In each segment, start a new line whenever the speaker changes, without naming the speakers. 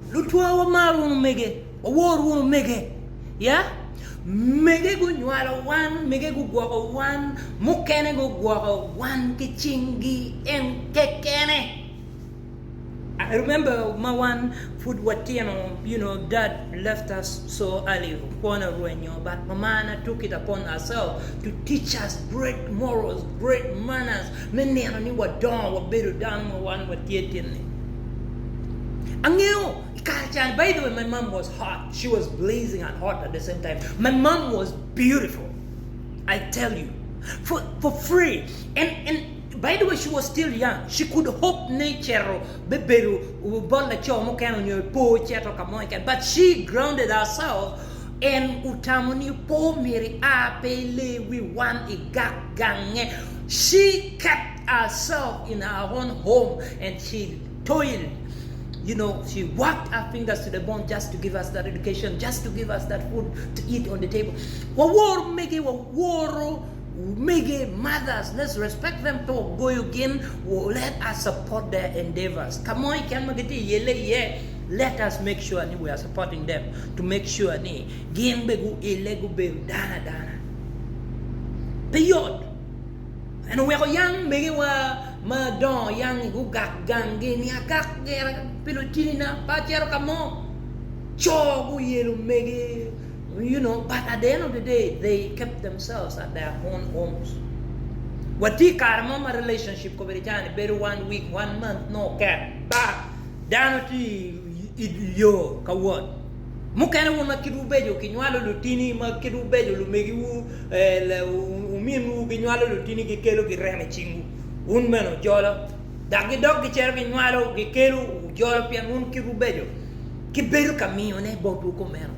Lutwa wamar wunu mege, wawor wunu mege, ya. Mege gunywalo wan, mege gugwoko wan, mukene gugwoko wan ki cinggi en kekene. I remember ma wan pud watino, you know, dad left us so early, kwone orwenyo, but mamana took it upon herself to teach us great morals, great manners, me neno ni wadongo wabedo dano ma wan watye tin-ni. Angeyo i kare ca, by the way my mom was hot, she was blazing and hot at the same time, my mom was beautiful, I tell you, for, for free, and, and by the way she was still young, she could hope ni cito me bedo bot laco mukene onyo po cito ka mo keken, but she grounded herself and otamo ni po myero ia pe ile wi wan igak gange, she kept herself in her own home and she toiled, you know, she worked her fingers to the bone just to give us that education, just to give us that food to eat on the table. Wawor mege, waworo mege mothers, let's respect them pe wagoyo gin, let us support their endeavors. Ka mo keken ma gitye yelle iye, let us make sure ni we are supporting them to make sure ni gin be guile gubedo dano adana. Pe yot. En oweko yang megiwa ma dongo yang gugak ganggi ni agak gira pi lutinina pe acito ka mo. Co guyelo megi, you know, but at the end of the day they kept themselves at their own homes. Watye i kare mo ma relationship kobedo calo ni bedo one week, one month nongo oket ba dano tye i yo ka wot. Mukene wun ma kitwu beco kinywalo lutini ma kitwu beco lumegiwu, ominwu ginywalo lutini gikelo girem i cingwu, wun meno wujolo. Dok gidok gicito ginywalo gikelo wujolo pien wun kitwu beco. Gibedo ka miyone botwu kumeno.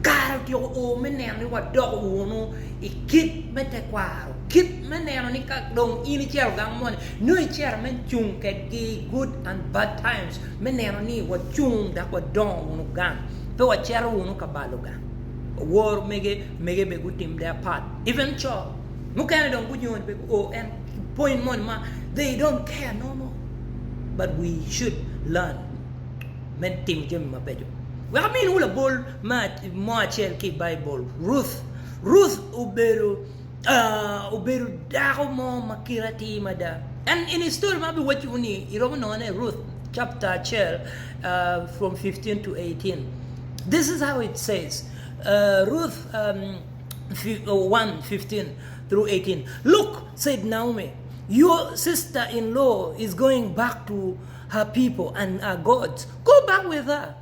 Kare otyeko o me neno ni wadoko wunu i kit me tekwaro, kit me neno ni ka dong in icito gang moni, nongo icito me cung kedgi i good and bad times. Me neno ni wacung dok wadongo wunu gang, pe wacito wunu ka balo gang. Wor mege mege be gutim their part. Even co mukene dong gunyoni be guo en point moni ma they don't care no more. But we should learn me timo jami mabeco. Wek aminiwu labol mo acel ki i Baibul, Ruth. Ruth obedo obedo dako mo ma kite atir mada. And in story ma abiwacciwu ni iromo nongone i Ruth chapter acel from 15 to 18. This is how it says, Ruth 1 15 through 18. Look, said Naomi, your sister-in-law is going back to her people and her gods. Go back with her.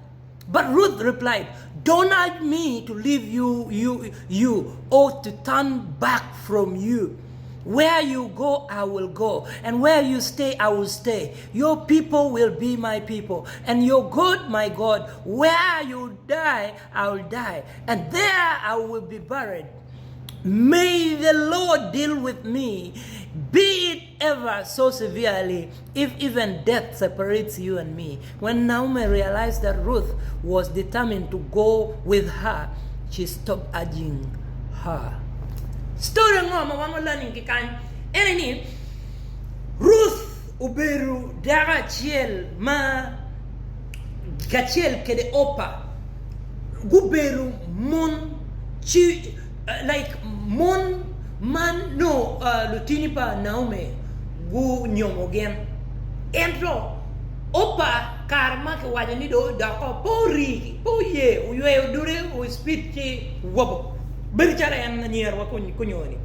But Ruth replied, Don't urge me to leave you, you, you, or to turn back from you. Where you go, I will go, and where you stay, I will stay. Your people will be my people, and your God, my God. Where you die, I will die, and there I will be buried. May the Lord deal with me, be it ever so severely, if even death separates you and me. When Naomi realized that Ruth was determined to go with her, she stopped urging her. Story ango ma wan wa learning ki kany? Ene ni, Ruth obedo dako acel ma kacel kede Orpah gubedo mon ci like mon ma nongo lutini pa Naomi gunyomo gin. Ento Orpah kare ma kiwaco ni dong odoko pe ori, pe oye, oyweyo dude o speed ci owobo. Bedo calo en anyira wa kunyoni.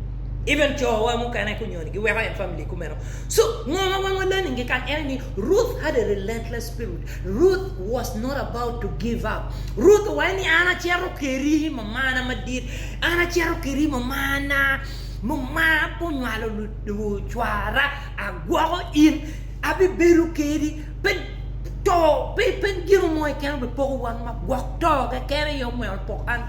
Even co wa mukene kunyoni giweko en family kumeno. So ngo ma wan wa learning ki kany en ni Ruth had a relentless spirit. Ruth was not about to give up. Ruth owaco ni an acito keri mamana madit, an acito keri mamana, mama pe onywalo cwara, agwoko in, abibedo kedi, pe to, pe pe gin mo keken obipoko wan ma gwok to keken aye omyero opok an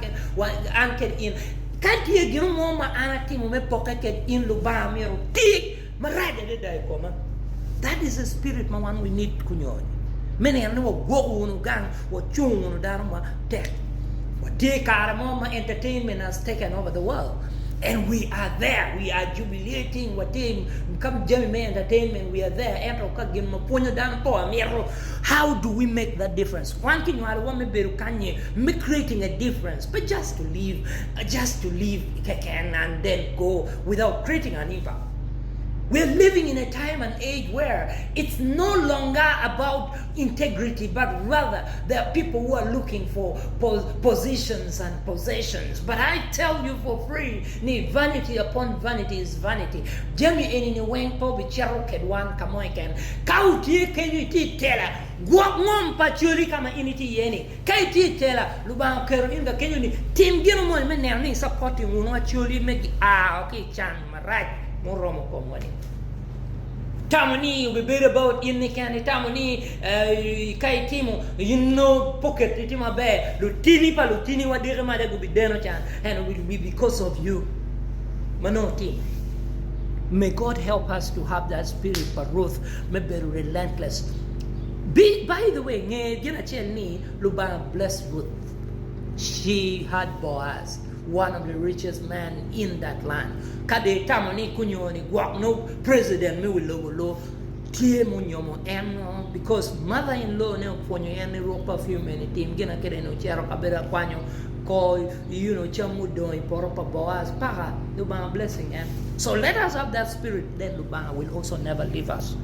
an kede in. Ka tye gin mo ma an atimo me pokke ked in Lubanga myero oti marac adada i koma. That is the spirit ma wan we need kunyoni. Me neno ni wagwoko wunu gang, wacungo wunu dano matek. Watye i kare mo ma entertainment has taken over the world. And we are there, we are jubilating, watye ka jami me entertainment, we are there, ento ka gin ma pwonyo dano po amito, how do we make that difference? Wan kinywalowa me bedo kanye me creating a difference, pe just to live, just to live keken and then go without creating an impact. We are living in a time and age where it's no longer about integrity but rather there are people who are looking for positions and possessions but I tell you for free ni vanity upon vanity is vanity jami eni ni weng pe obicito ked wan ka mo keken ka otye kenyo itye i tela gwok ngom pa coli ka ma in itye iye ni ka itye i tela Lubanga oketo in ka kenyo ni tim gino moni me neno ni i supporting wunu Acholi me a ki i can marac muromo komwa ni. Tamo ni obibedo about in keken, itamo ni ka itimo in nongo pocket tye maber, lutini pa lutini wa diki mada gubideno can and it will be because of you ma nongo itimo. May God help us to have that spirit pa Ruth me bedo relentless. Be, by the way, nge gin acel ni Lubanga bless Ruth. She had Boaz. one of the richest man in that land ka dong itamo ni kunyo ni gwok nongo president me wi lobo lo tye munyomo en no because mother in law ne opwonyo en ni ruk perfume eni tim gina kede ni ocito kabedo akwanyo kor you know cam mudong i poto pa Boaz paka Lubanga blessing en so let us have that spirit then Lubanga will also never leave us.